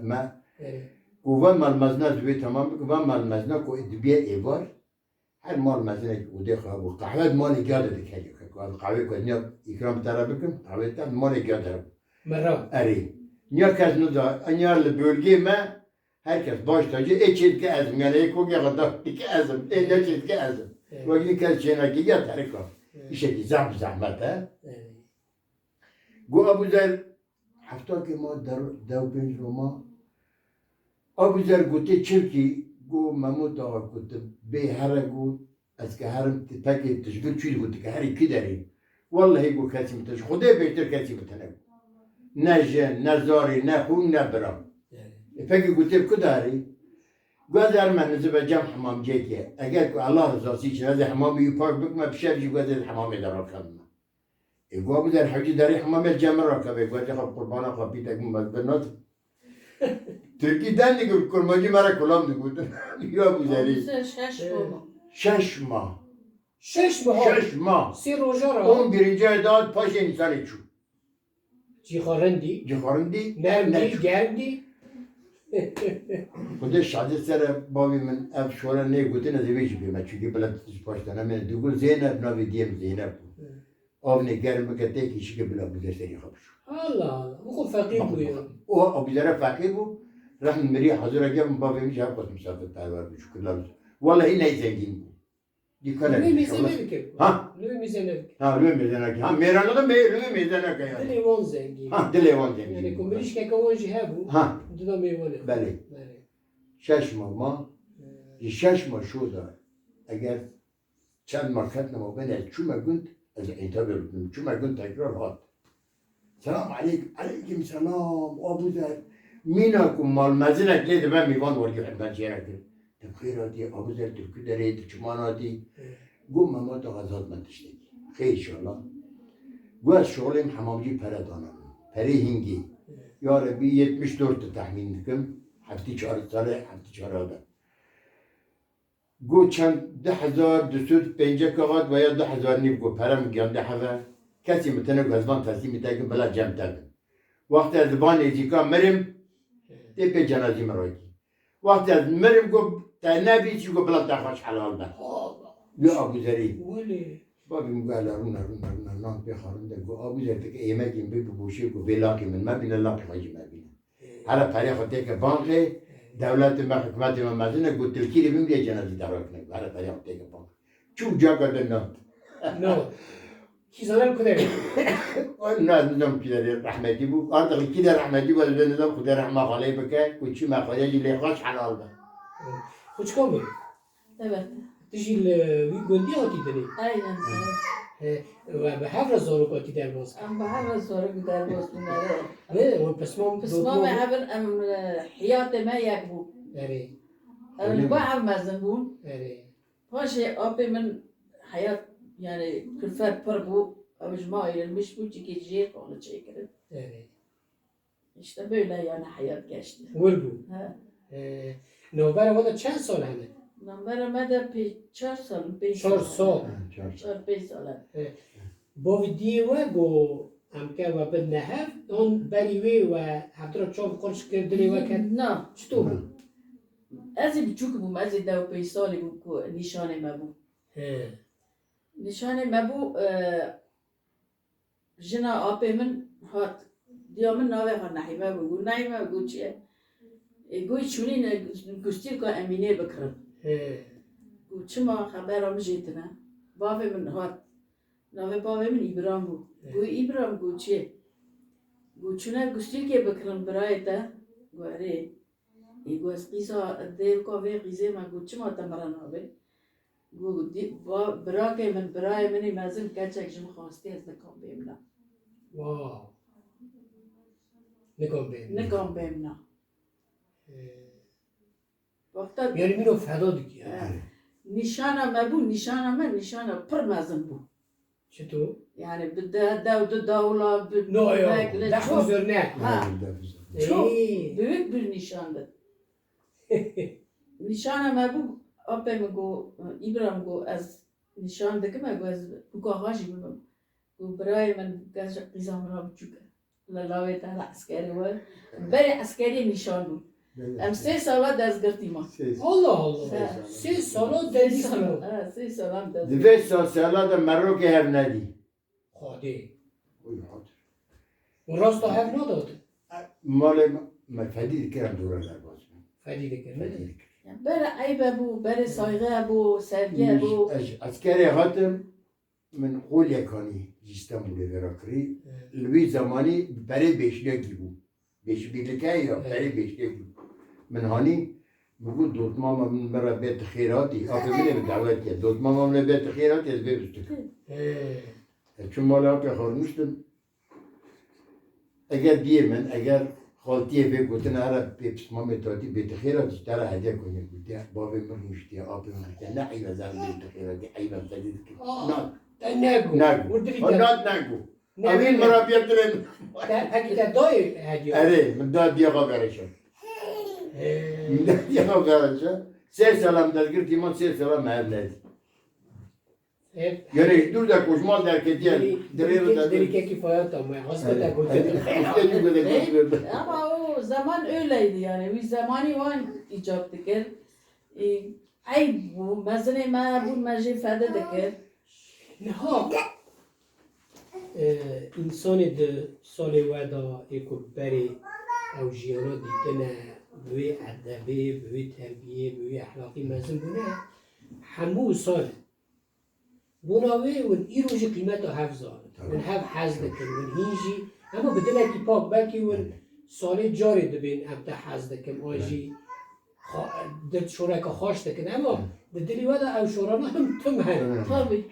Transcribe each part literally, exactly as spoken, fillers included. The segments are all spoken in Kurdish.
Me ku van mal mezna divê tamam bikin, van mal mezna ku dibiye êvar, her mal mezinek odê xwe hebû. Qehwe di malê giya de dikerî. Ku ev qehwê ku ez niya îkram te re bikim, qehwê te di malê giya de hebû. Mera. Erê. Niya kes nida, niya li bölgê me, her kes baş tacî, ê çê dike ez im. Yani ê kokê xwe da dike ez im. Ê ne çê dike ez im. Evet. Wekî kes çênekê ya terika. Evet. Îşekî zehf zehmet e. Evet. Got Abuzer, heftakê ma der-, dew pênc roma. Abuzer gotê çirkî, got Memo dawa got bê here got, ez ke herim ti pekê tijbir çû got ke herî kî derê. Wellehî got kesî min te ji Xwedê bêtir kesî min te ne got. Ne jin, ne zarê, ne xûn, ne bira. E pekê gotê bi ku derê? Got ez herime nizibe cem hemamciyekê. Eger ku Allah rizasî için ez ê hemamê wî pak bikime, bi şev jî got ez ê hemamê de rakevime. Ê, gua bi derhewcî derê hemamê cem rakeve, gua xwe qurbana xwe pîtek min ez bi nas. Tirkî den digot, kurmancî me re kulam digotin. Ya bu zerî. Şeş ma. Şeş ma. Şeş ma. Şeş ma. Sê roja re. On birinci ayda hat paşê însanê çû. Cîxarindî. Cîxarindî. Nermdî, germdî. Xwedê şadê sere bavê min ev şore nê gotin ez ê vê jî bême. Çunkî bila tu ji paş te nemêne. Digot Zeynep navê diyê min Zeynep bû. Avnê germ bike têkî şike bila Abûzer serî xwe bişo. Allah Allah. Bu xwe feqîr bû ya. O Abûzere feqîr bû. Rehm mirî hazira gel min bavê min ji hev qas misafirperwer bû. Şukirler olsun. Wallahî ney zengîn bû. Dîkane Lê mêze inşallah. Nedike. Ha? Lê mêze nedike. Ha, lê mêze nedike. Ha, mêranixin bê, lê mêze neke yani. Dilê wan zengîn. Ha, dilê wan zengîn. Yani ku mirîşkeke wan jî hebû, ha, dida mêvanê. Belê. Belê. Şeş ma ma, ji şeş ma şo da. Eger çend ma ketine ma bene, çûme gund, ez îtabê bikim. Çûme gund tekrar hat. Selam aleyk. Aleykim selam. Abuzer. Mîna ku malmezinek lê dibe mîvan wergî xidmet jê re kir. Tu bi xêr hatî, Abuzer, tu bi ku derê, tu çima hatî? Got Memo, tu xwe zat me tiştekî. Xêr inşallah. Got ez şolêm hemamcî pere dana min. Perê hingê. Ya Rebî yetmiş dört de tehmîn dikim. Heftî çar sale, heftî çar de. Got çend du hezar du sed pêncek hat veya du hezar nîv got pere min giyande heve. Kesî min tine got ez van teslîmî te kim bila cem te bin. Wextê ez li van nêzîka mirim, tê pê cenazî min rakî. Wextê ez mirim got te nebî çi got bila te xweş helal be. Ya Abûzerî. Wele. Bavê min got hele rûne, rûne, rûne, nan pê xwarin de got Abûzer dike êmekî min bê bi boşê got vê laqê min mebîne, laqê xwe jî mebîne. Here perê xwe têke bankê, dewletê me, hikûmetê me mezin e, got tilkî rê bimrê cenazî te rakine, here perê xwe têke bankê. Çû caka de nat. No. Kî zanem ku derê? Na, nizam kî derê rehmetî bû. Artık kî de rehmetî bû, ez bê nizam Xwedê rehma xalê bike, ku çi me xwedê jî lê xweş helal be. Xwe çikan bû? Evet. Tu jî li wî gundî hatî dinê? Aynen, evet. He, we bi hev re zarok hatî derbas kir? Em bi hev re zarok derbas bûn, evet. Ne, we pismam Pismamê hev in, em, e, hiyatê me yek bû. Erê. Em li ba hev mezin bûn. Erê. Paşê apê min heyat, yani, külfet pir bû. Ew ji me ayrılmış bû, çikê jê xwe çêkirin. Erê. İşte böyle yani hayat geçti. Wir bû. He. Ee, navbera we de çend sal hene? Navbera me de pê-, çar sal, pênc sal. Çar sal. Ha, çar sal. Çar, pênc sal. Ee, bavê diyê we got em ke we bidine hev, an berî wê we hevdira çav qurş kir, dilê we ket? Na. Çito bû? Na. Ez ê biçûk bûm, ez ê deh û pênc salî bûm ku nîşanê me bû. He. Nîşanê me bû, e, Jina apê min hat, diya min navê xwe Nehîme bû. Got, "Nehîme," got, "Çi ye?" Ê, got, "Çûnîne gustîlka Emînê bikirin." He. Got, "Çima, xebera min jê tune?" Bavê min hat. Navê bavê min Îbram bû. He. Got, "Îbram," got, "Çi ye?" Got, "Çûne gustîlkê bikirin birayê te?" Got, "Erê." Ê, got, "Ez qîza dêrka vê qîzê me," got, "Çima te min re nabê?" Got, "Dî-, ba-, birakê min, birayê min ê mezin keçek ji min xwestiye, ez nikan bêm na." Wow. Nikan bêm na. Nikan bêm na. Ee, Wexta Yani mîna feda dikî, ya. He. Nîşana me bû, nîşana me, nîşana pir mezin bû. Çito? Yani bi de, dew du dawla, bi No, yo, mek, li deh çok, huzur ne? Ha. Çok Ey. büyük bir nişandı. Nişana me bû, apê min got, Îbrahim got, ez nişan dikim, got, ez bûka xwe jî bibim. Got, birayê min, gel ji qîza min re biçûk e. Li lawê te re eskerî we. Berê eskeriyê nîşan bû. Em sê sala dezgirtî ma. Sê sal. Allah Allah. Sê sal. Sê sala Sê dezgirtî sala, ma. Ha, sê sala em dezgirtî. Di vê sal sala de merokê hev nedî. Xwedê. Oy hatir. Û rasta hev nadatin. Malê me fedî dikir em dora derbas bin. Fedî dikir, ne? Fedî dikir. Berê eybe bû, berê saygı bû, sevgi bû. Ez, ez eskerê hatim. Min qoliyek hanî ji Stenbolê vêra kirî. Li wî zemanî perê bêşlekî bû. Bêşbîrlike ya perê bêşlekî bû. Min hanî, min got, dotmama min, min re bê ti xêr hatî, apê min ê min dawet kir. Dotmama min ê bê ti xêr hatî, ez bê bistikim. Ez çûm mala apê xwe rûniştim. Eger diyê min, eger xaltiyê vê gotina here pê pismamê tatî bê ti xêr hatî, ji te re hediye konê gotiye, bavê min rûniştiye, apê min rûniştiye, ne eyb e, ez bê ti xêr hatî, eyb e, ez fedî dikim. Na. Te nego. Nego. Û dilî te. Nat nego. Evîn mirabiyetirên. Te, pekî te dayê hediye? Erê, min da diya xwe vereşe. Min da diya xwe vereşe. Sê sala em dezgirtî man, sê sala me hev nedî. Yanî ji dûr de ku ji mal derketiye, dirê re de. Dilî kekî faya tam, hasta te gotin. Hasta te gotin. Ama o zaman öyleydi yani. Wî zemanî wan îcab dikir. Ê, eyb bû, mezinê me hebûn, me jê fedî dikir. Niha, e, însanê di salê we de ê ku berê ew jiyana dîtine, bi wê edebê, bi wê terbiyê, bi wê exlaqî mezin bûne, hemû sal e. Bona wê hûn îro jî qîmeta hev zanin. Hûn hev hez dikin, hûn hîn jî, hema bi dilekî pak, belkî hûn salê carê dibên em te hez dikin, an jî xwe-, dil şoreke xweş dikin. Ema di dilî we de ew şorana him tim hene. Tabî.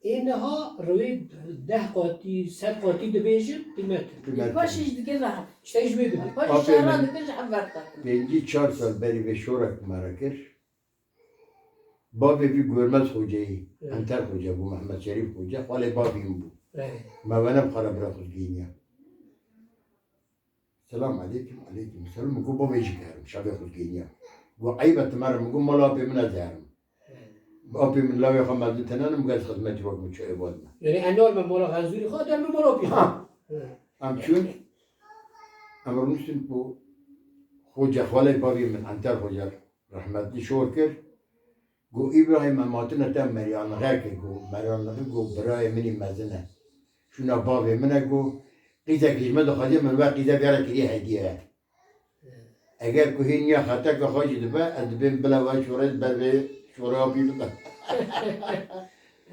Ê niha rewê deh qatî, sed qatî dibêjin, qîmet e. Paşê jî dike zehf. Îşte ji wê dibê. Paşê şehra dike ji hev berxwe. Pêncî çar sal berî vê şorek me re kir. Bavê vî Gormez Xoceyî, Enter Xoce bû, Mehmed Şerîf Xoce, xalê bavê min bû. Me wene bi xwe re bira xwe digihîniya. Selam aleykum, aleykum selam. Min got, bavê jî gerim, şevê xwe digihîniya. Got, eyb e ti me re, min got, mala apê min ez herim. Apê min lawê xwe mezin tene ne, min got, ez xizmetî wek min çi êvad me. Yanî enor me mala Xenzûrî xwe, der me mala apê xwe. Ha. Em çûn, em rûniştin ku Xoce, xalê bavê min, Enter Xoce, rehmetî şor kir. Got, Îbrahîm, em hatine te meriyanlixe kir. Got, meriyanlixî, got, birayê min î mezin e. Şûna bavê min e, got, qîzekî ji min dixwaze, min we qîze vê re kiriye hediye. Eger ku hê niya xeteka xwe jî dibe, ez dibêm bila we şorê, ber vê şorê apî bide.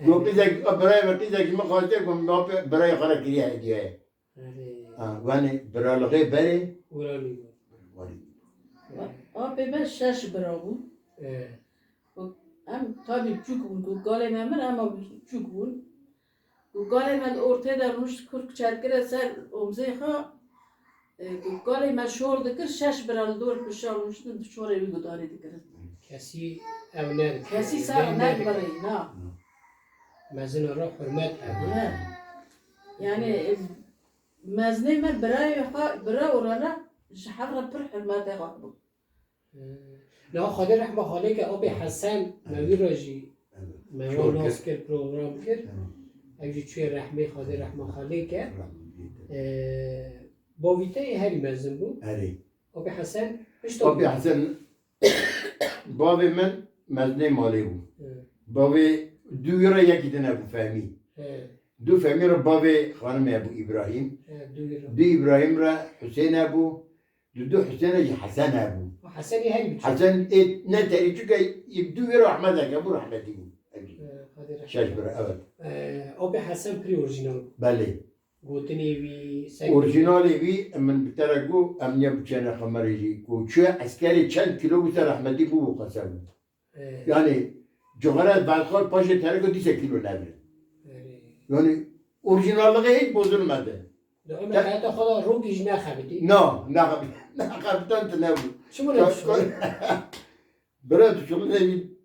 Got, qîzek, birayê min qîzek ji min xwaste, got, min apê birayê xwe re kiriye hediye. Erê. Ha, wanê biralixê berê. Wiranî bû. Warî. Apê me şeş bira bûn. E. Û em tabî çûk bûn, ku galê me mir, ema çûk bûn. Û galê me di ortê de rûnişt, kurk çerkire ser omzê xwe. E, ku galê me şor dikir, şeş bira li dor pişa rûniştin, di şorê wî gudarî dikirin. Kesî ew nedikir. Kesî ser nedikir. Mezina re hurmet hebû. Ne. Yani, e, mezinê me birayê xwe, bira orana ji hev re pir hurmetê xwe bû. Niha Xwedê rehma xalê ke, apê Hesen, me wî re jî, me wan nas kir, program kir. Ew jî çûye rehmê, Xwedê rehma xalê ke. Bavî te yê herî mezin bû. Erê. Apê Hesen, pişta Apê Hesen, bavê min mezinê malê bû. Bavê du wî re yekî din hebû Fehmî. Du Fehmî re bavê xanimê hebû Îbrahîm. Du Îbrahîm re Husên hebû. Di du Husêne jî Hesen hebû. Hesenî herî biçûk. Hesen ê ne terî, çunke ê du wê re Ehmedek hebû, rehmetî bû. Şeş bira, evet. Apê Hesen pirî orjînal bû. Belê. Gotinê wî, sekê wî. Orjînalê wî, min bi te re got, em niya biçêne xemerê jî. Ku çûye eskerê çend kîlo bû ser rehmetî bû, bû qese bû. Yanî cixare vedxwar paşê tereko dîse kîlo nebin. Yanî orjînalliğê hiç bozulmedi. Li Omer heyata xwe de rokî jî nexebitî. Na, nexebit-, nexebitan tu nebû. Çi bû ne? Bira tu çiqî ne,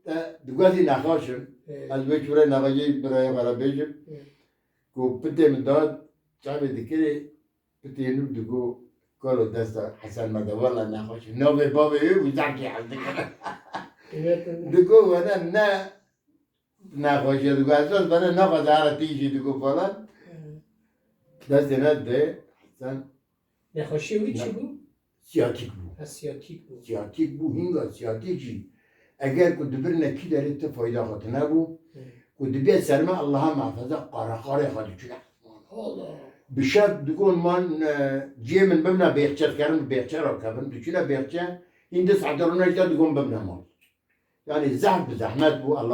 te digwezî nexaşim. Ez wê çûrê nexaşê birayê xwe re bêjim. Ku pitê min da çavê dikirê, Pitê nû digo, kalo desta Hesen me de, wela nexweş e. Navê bavê wê û zehkê hez dikir. Digo, wene ne nexweş e, digo, esas bene nexwe zehra tîjî, digo falan. Destê ne de, Hesen Nexweşiyê wî çi bû? Siyatîk bû. Ha, siyatîk bû. Siyatîk bû, hînga siyatîk jî. Eger ku dibirine kî derê ti fayda xwe tine bû, Hı. ku dibe ser me Allaha muhafaza qaraqarê xwe diçûne. Allah. Bi şev digon man, e, ciyê min bimne bêxçe, dikerin bi bêxçe re kevin, diçûne bêxçe, hîn di saete rûne jî digon bimne mal. Yani zehf bi zehmet bû, Allah